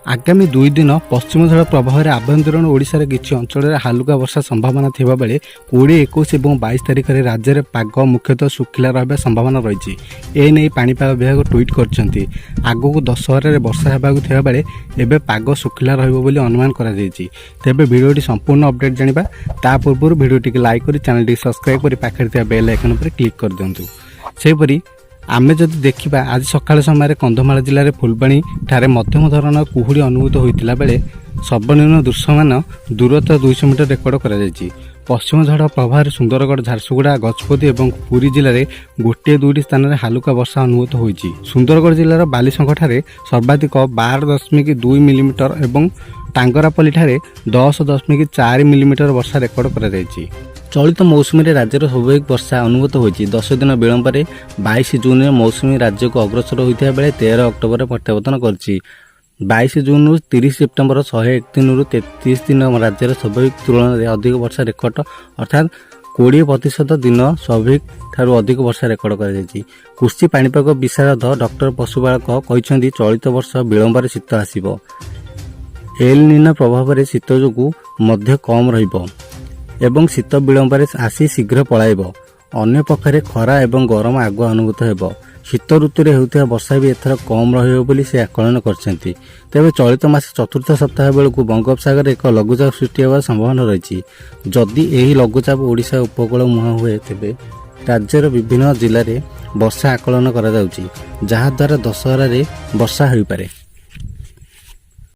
ଆଗାମୀ 2 ଦିନ ପଶ୍ଚିମ ଝଡ଼ ପ୍ରଭାବରେ ଆଭ୍ୟନ୍ତରୀଣ ଓଡ଼ିଶାର କିଛି ଅଞ୍ଚଳରେ ହାଲୁକା ବର୍ଷା ସମ୍ଭାବନା ଥିବାବେଳେ 20, 21 ଏବଂ 22 ତାରିଖରେ ରାଜ୍ୟରେ ପାଗ ମୁଖ୍ୟତଃ ଶୁଖିଲା ରହିବା ସମ୍ଭାବନା ରହିଛି। ଏ ନେଇ ପାଣିପାଗ ବିଭାଗ ଟ୍ୱିଟ୍ କରିଛନ୍ତି। ଆଗକୁ ଦଶହରାରେ ବର୍ଷା ହେବାକୁ ଥିବାବେଳେ ଏବେ ପାଗ ଶୁଖିଲା ରହିବ ବୋଲି ଅନୁମାନ କରାଯାଇଛି। ତେବେ ଭିଡ଼ିଓଟି ସମ୍ପୂର୍ଣ୍ଣ ଅପଡେଟ୍ ଜାଣିବା ତା ପୂର୍ବରୁ ଭିଡ଼ିଓଟିକୁ ଲାଇକ୍ କରି, ଚ୍ୟାନେଲଟିକୁ ସବସ୍କ୍ରାଇବ୍ କରି ପାଖରେ ଥିବା ବେଲ୍ ଆଇକନ୍ ଉପରେ କ୍ଲିକ୍ କରିଦିଅନ୍ତୁ। ସେହିପରି ଆମେ ଯଦି ଦେଖିବା, ଆଜି ସକାଳ ସମୟରେ କନ୍ଧମାଳ ଜିଲ୍ଲାରେ ଫୁଲବାଣୀ ଠାରେ ମଧ୍ୟମ ଧରଣର କୁହୁଡ଼ି ଅନୁଭୂତ ହୋଇଥିଲା ବେଳେ ସର୍ବନିମ୍ନ ଦୃଶ୍ୟମାନ ଦୂରତ୍ୱ 200 ମିଟର ରେକର୍ଡ କରାଯାଇଛି। ପଶ୍ଚିମ ଝଡ଼ ପ୍ରଭାବରେ ସୁନ୍ଦରଗଡ଼, ଝାରସୁଗୁଡ଼ା, ଗଜପତି ଏବଂ ପୁରୀ ଜିଲ୍ଲାରେ ଗୋଟିଏ ଦୁଇଟି ସ୍ଥାନରେ ହାଲୁକା ବର୍ଷା ଅନୁଭୂତ ହୋଇଛି। ସୁନ୍ଦରଗଡ଼ ଜିଲ୍ଲାର ବାଲିଶଙ୍ଖଠାରେ ସର୍ବାଧିକ 12.2 ମିଲିମିଟର ଏବଂ ଟାଙ୍ଗରାପଲ୍ଲୀଠାରେ 10.4 ମିଲିମିଟର ବର୍ଷା ରେକର୍ଡ କରାଯାଇଛି। ଚଳିତ ମୌସୁମୀରେ ରାଜ୍ୟର ସ୍ୱାଭାବିକ ବର୍ଷା ଅନୁଭୂତ ହୋଇଛି। 10 ଦିନ ବିଳମ୍ବରେ 22 ଜୁନରେ ମୌସୁମୀ ରାଜ୍ୟକୁ ଅଗ୍ରସର ହୋଇଥିବା ବେଳେ 13 ଅକ୍ଟୋବରରେ ପ୍ରତ୍ୟାବର୍ତ୍ତନ କରିଛି। 22 ଜୁନରୁ 30 ସେପ୍ଟେମ୍ବର 101 ଦିନରୁ 33 ଦିନ ରାଜ୍ୟର ସ୍ୱାଭାବିକ ତୁଳନାରେ ଅଧିକ ବର୍ଷା ରେକର୍ଡ, ଅର୍ଥାତ୍ 20% ଦିନ ସ୍ୱାଭାବିକ ଠାରୁ ଅଧିକ ବର୍ଷା ରେକର୍ଡ କରାଯାଇଛି। କୃଷି ପାଣିପାଗ ବିଶାରଦ ଡକ୍ଟର ପଶୁପାଳକ କହିଛନ୍ତି, ଚଳିତ ବର୍ଷ ବିଳମ୍ବରେ ଶୀତ ଆସିବ। ଏଲ୍ ନିନୋ ପ୍ରଭାବରେ ଶୀତ ଯୋଗୁଁ ମଧ୍ୟ କମ୍ ରହିବ ଏବଂ ଶୀତ ବିଳମ୍ବରେ ଆସି ଶୀଘ୍ର ପଳାଇବ। ଅନ୍ୟପକ୍ଷରେ ଖରା ଏବଂ ଗରମ ଆଗୁଆ ଅନୁଭୂତ ହେବ। ଶୀତ ଋତୁରେ ହେଉଥିବା ବର୍ଷା ବି ଏଥର କମ୍ ରହିବ ବୋଲି ସେ ଆକଳନ କରିଛନ୍ତି। ତେବେ ଚଳିତ ମାସ ଚତୁର୍ଥ ସପ୍ତାହ ବେଳକୁ ବଙ୍ଗୋପସାଗରରେ ଏକ ଲଘୁଚାପ ସୃଷ୍ଟି ହେବାର ସମ୍ଭାବନା ରହିଛି। ଯଦି ଏହି ଲଘୁଚାପ ଓଡ଼ିଶା ଉପକୂଳ ମୁହାଁ ହୁଏ, ତେବେ ରାଜ୍ୟର ବିଭିନ୍ନ ଜିଲ୍ଲାରେ ବର୍ଷା ଆକଳନ କରାଯାଉଛି, ଯାହାଦ୍ୱାରା ଦଶହରାରେ ବର୍ଷା ହୋଇପାରେ।